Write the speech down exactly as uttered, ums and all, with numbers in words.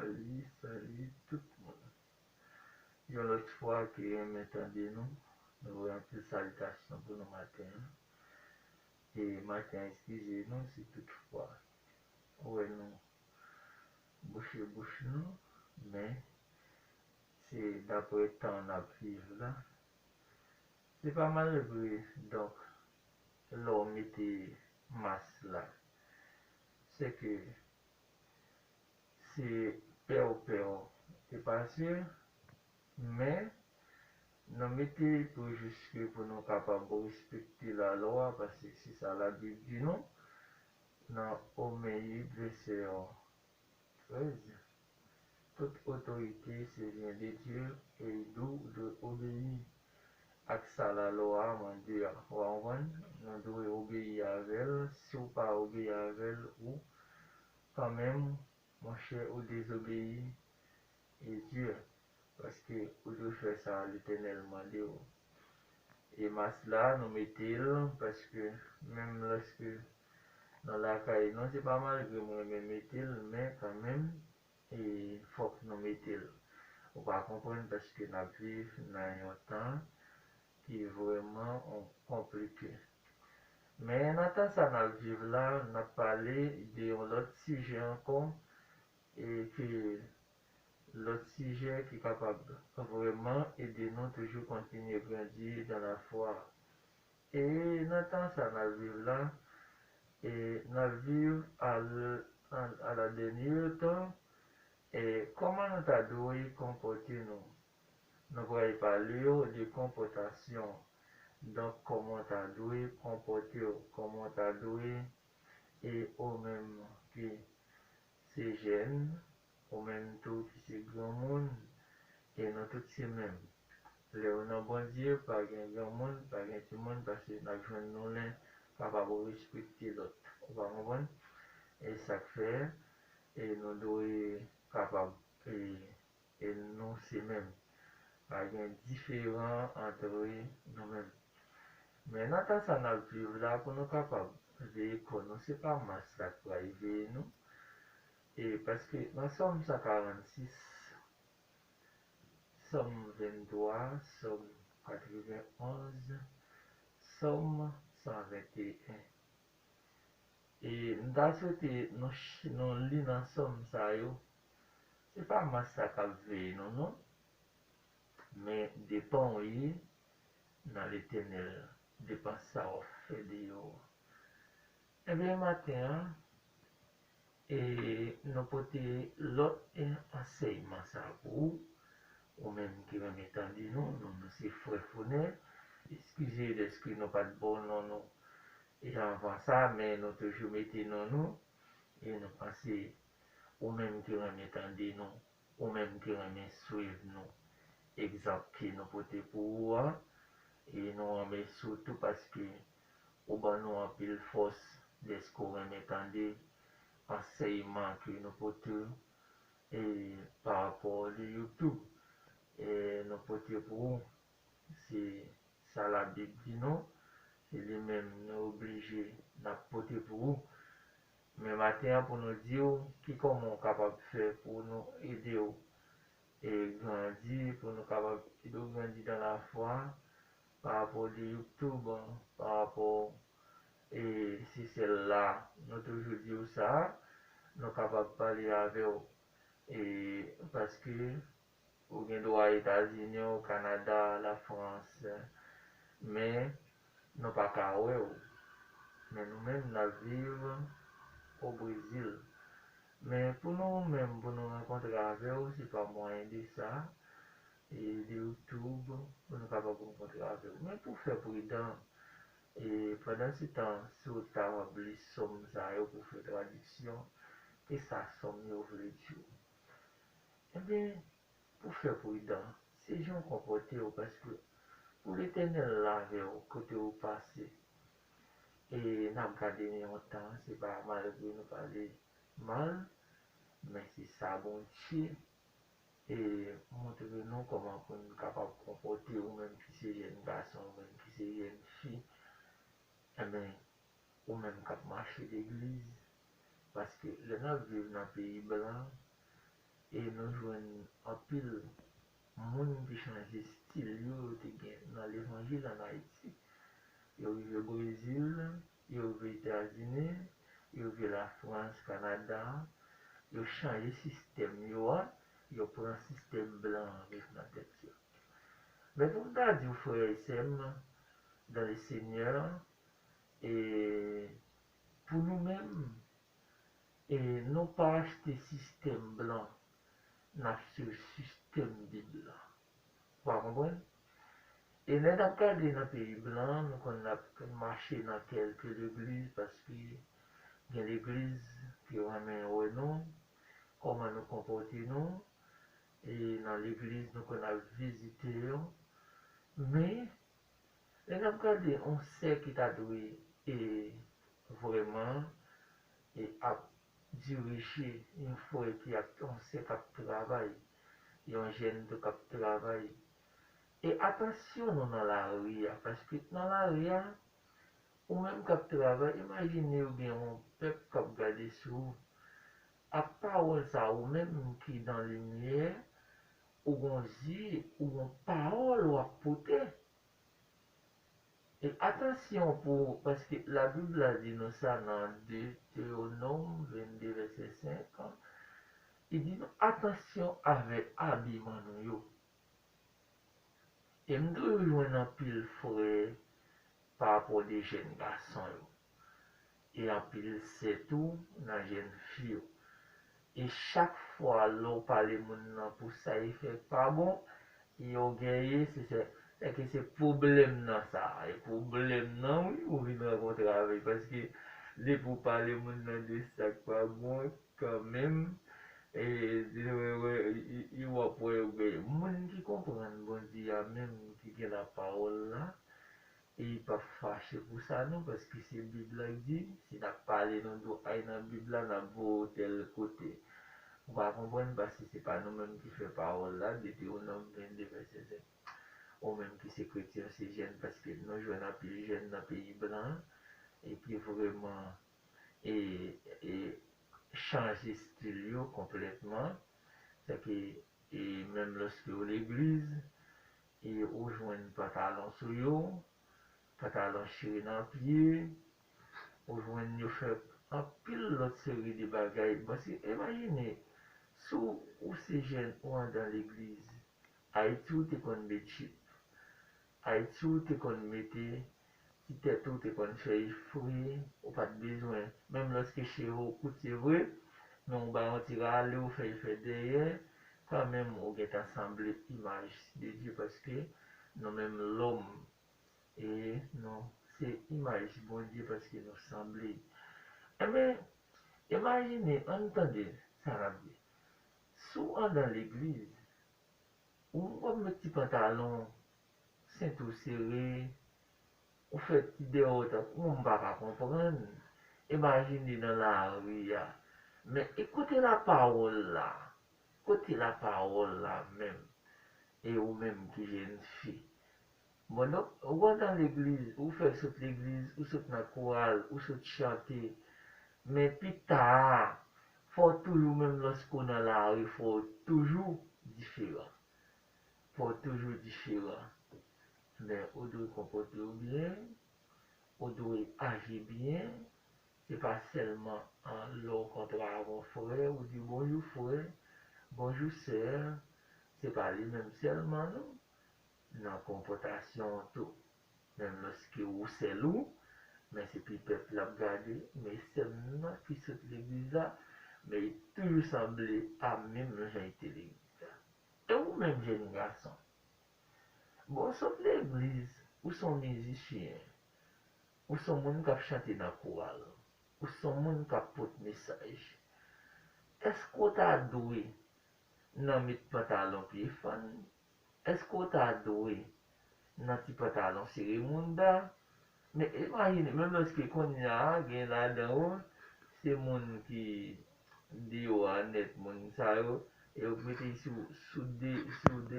Salut, salut tout moun. Yon lòt fwa ke renmen tande nou, nou voye anpil salitasyon pou nou maten an. E maten an, eskize nou si toutfwa ou wè nou bouche bouch nou, men se dapre tan n ap viv la. Se pa malgre, donk, lè w mete mas la, se ke se pè w pè w te pase, men nou mete pou jis ke pou nou kapab respekte lalwa, paske se sa Labib di nou nan Omeyi vèsè trèz. Tout otorite se vyen de Dye, e ou dwe obeyi ak sa lalwa a mande a. Ou konprann? Nou dwe obeyi avè l. Si w pa obeyi avè l, ou kanmenm, monchè, ou dezobeyi e Dye, paske ou dwe fè sa Letènèl mande w. E mas la, nou mete l, paske menm lòske nan lakay nou, se pa malgre m renmen mete l, men kanmenm, e fòk nou mete l. Ou pa konprann, paske n ap viv nan yon tan ki vrèman, on, konplike. Men nan tan sa n ap viv la, n ap pale de yon lòt sijè ankò, e ke lòt sijè ki kapab vrèman ede nou toujou kontinye grandi dan lafwa. E nan tan sa n ap viv la, e n ap viv a l-, a, a la dènyè tan, e kòman nou ta dwe konpòte nou? Nou pral pale w de konpòtasyon. Donk, kòman w ta dwe konpòte w, kòman w ta dwe, e ou menm ki se jèn, ou menm tou ki se granmoun, e nou tout se menm. Lè w nan Bondye, pa gen granmoun, pa gen timoun, paske n ap jwenn nou lè kapab respekte lòt. Ou pa konprann? E sa k fè, e nou dwe kapab, e, e nou se menm. Pa gen diferan antre nou menm. Men nan tan sa n ap viv la, pou nou kapab veye kò nou, se pa mas la k pral veye nou. E paske nan Sòm san karannsis, Sòm venntwa, Sòm katrevenonz, Sòm san venteyen. E m ta swete nou ch-, nou li nan Sòm sa yo. Se pa mas la k ap veye nou, non. Men depan w ye nan Letènèl, depan sa w ap fè deyò a. Ebyen, maten an, e nou pote lòt, e, ansèyman sa pou ou, ou menm ki renmen tande nou, nou, nou se frè Fonè. Eskize dèske nou pa t ba w non nou, e anvan sa, men nou toujou mete non nou, e nou panse ou menm ki renmen tande nou, ou menm ki renmen swiv nou, egzanp ke nou pote pou ou an, e nou renmèsye w tou paske ou ban nou anpil fòs dèske w renmen tande ansèyman ke nou pote, e, pa rapò de YouTube, e nou pote pou ou. Se sa Labib di nou, se li menm nou oblije n ap pote pou ou. Men maten an, pou nou di w ki kòman w kapab fè pou nou ede w, e, grandi, pou nou kapab ede w grandi nan lafwa, pa rapò de YouTube, pa rapò, e, se sèl la, nou toujou di w sa, nou kapab pale avè w, e, paske ou gen dwa Etazini, Kanada, Lafrans, men nou pa ka wè w. Men nou menm, n ap viv o Brezil. Men pou nou menm, pou nou rankontre avè w, se pa mwayen de sa, e de YouTube, pou nou kapab rankontre avè w. Men pou fè pridan, e pandan se tan, si w ta ap li sòm sa yo pou fè tradiksyon, e sa sòm yo vle di w. Ebyen, pou fè pridan, se jan w konpòte w, paske pou Letènèl la avè w kote w pase. E n ap gade yon tan, se pa malgre nou pale mal, men se sa Bondye, e, montre nou kòman pou n kapab konpòte, ou menm ki se jèn gason, ou menm ki se jèn fi, enben, ou menm k ap mache legliz, paske lè n ap viv nan peyi blan, E nou jwenn anpil moun ki chanje stil yo, yo te gen nan levanjil ann Ayiti. Yo rive Brezil, yo rive Etazini, yo rive Lafrans, Kanada, yo chanje sistèm yo a, yo pran sistèm blan an met nan tèt yo. Men pou m ta di w, frè e sè m, dans le Seigneur, e pou nou menm, e nou pa achte sistèm blan, n ap swiv sistèm Bib la. Ou pa konprann? E lè n ap gade nan peyi blan, nou konn ap mache nan kèlke legliz paske gen legliz ki renmen wè nou, kòman nou konpòte nou, e nan legliz nou konn ap vizite yo. Men, lè n ap gade yon sè ki ta dwe e vrèman e ap dirije, yon frè ki ap, yon sè k ap travay, yon jèn tou k ap travay. E atansyon nou nan lari a, paske nan lari a, ou menm k ap travay, imajine w gen yon pèp k ap gade sou ou. Ak pawòl sa, ou menm ki nan limyè, ou gon zye, ou gon pawòl w ap pote. E atansyon pou, paske Labib la di nou sa nan Detewonòm vennde vèsè senk, li di nou atansyon avèk abiman nou yo. E m toujou jwenn anpil frè pa rapò de jèn gason yo. E anpil sè tou nan jèn fi yo. E chak fwa lè w pale moun nan pou sa e fè pa bon, e yo geye, se, se, sèke se pwoblèm nan sa. E pwoblèm nan, wi, ou vin rankontre avèk. Paske depi w pale moun nan de sa k pa bon, kanmenm, e, di, wè, wè, i, i, i w ap wè yo geye. Moun ki konprann Bondye a menm, ki gen lapawòl la, e li p ap fache pou sa non, paske se Bib la k di, si n ap pale nou dwòt ay nan Bib la, n ap voye w tèl kote. Ou pa konprann, paske se pa nou menm ki fè pawòl la, Detewonòm vennde vèsè senk. Ou menm ki se kretyen, se jèn, paske nou jwenn anpil jèn nan peyi blan, e ki vrèman, e, e chanje stil yo konplètman. Sèke, e menm lòske yo legliz, e ou jwenn pantalon sou yo, pantalon chire nan pye, ou jwenn yo fè anpil lòt seri de bagay. Paske imajine, si w se jèn ou andan legliz, Ayiti ou te konn met jip, Ayiti ou te konn mete ti tèt ou te konn fè l fre, ou pa t bezwen, menm lòske cheve w kout, se vre, men w ba yon ti rale, w fè l fè dèyè, kanmenm ou gentan sanble imaj de Dye, paske nou menm lòm, e nou se imaj Bondye, paske nou sanble. Enben, imajine, ann tande sa n ap di. Si w andan legliz, ou w ap met ti pantalon, sent ou sere, ou fè ti dèyè w tankou moun m pa ka konprann. Imajine nan lari a. Men e kote lapawòl la? Kote lapawòl la menm? E ou menm ki jèn fi? Bon, donk, ou andan legliz, ou fè sot legliz, ou sot nan koral, ou sot chante. Men pita a, fò w toujou, menm lòske w nan lari, fò w toujou diferan. Fò w toujou diferan. Men ou dwe konpòte w byen, ou dwe aji byen. Se pa sèlman, an, lè w kontre avèk yon frè, ou di bonjou frè, bonjou sè. Se pa li menm sèlman non. Nan konpòtasyon w tou. Menm lòske ou sèl ou, men se pi pèp l ap gade, men sè m nan ki sot legliz la, men li toujou sanble a menm jan li te legliz la. E ou menm jèn gason? Bon, w sot legliz, ou se yon mizisyen, ou se yon moun k ap chante nan koral, ou se yon moun k ap pote mesaj. Èske w ta dwe nan met pantalon pye fann? Èske w ta dwe nan ti pantalon sere mounda? Men imajine, menm lòske kounye a, gen ladan yo, se moun ki deyò a nèt, moun sa yo, e yo mete sou, sou de, sou de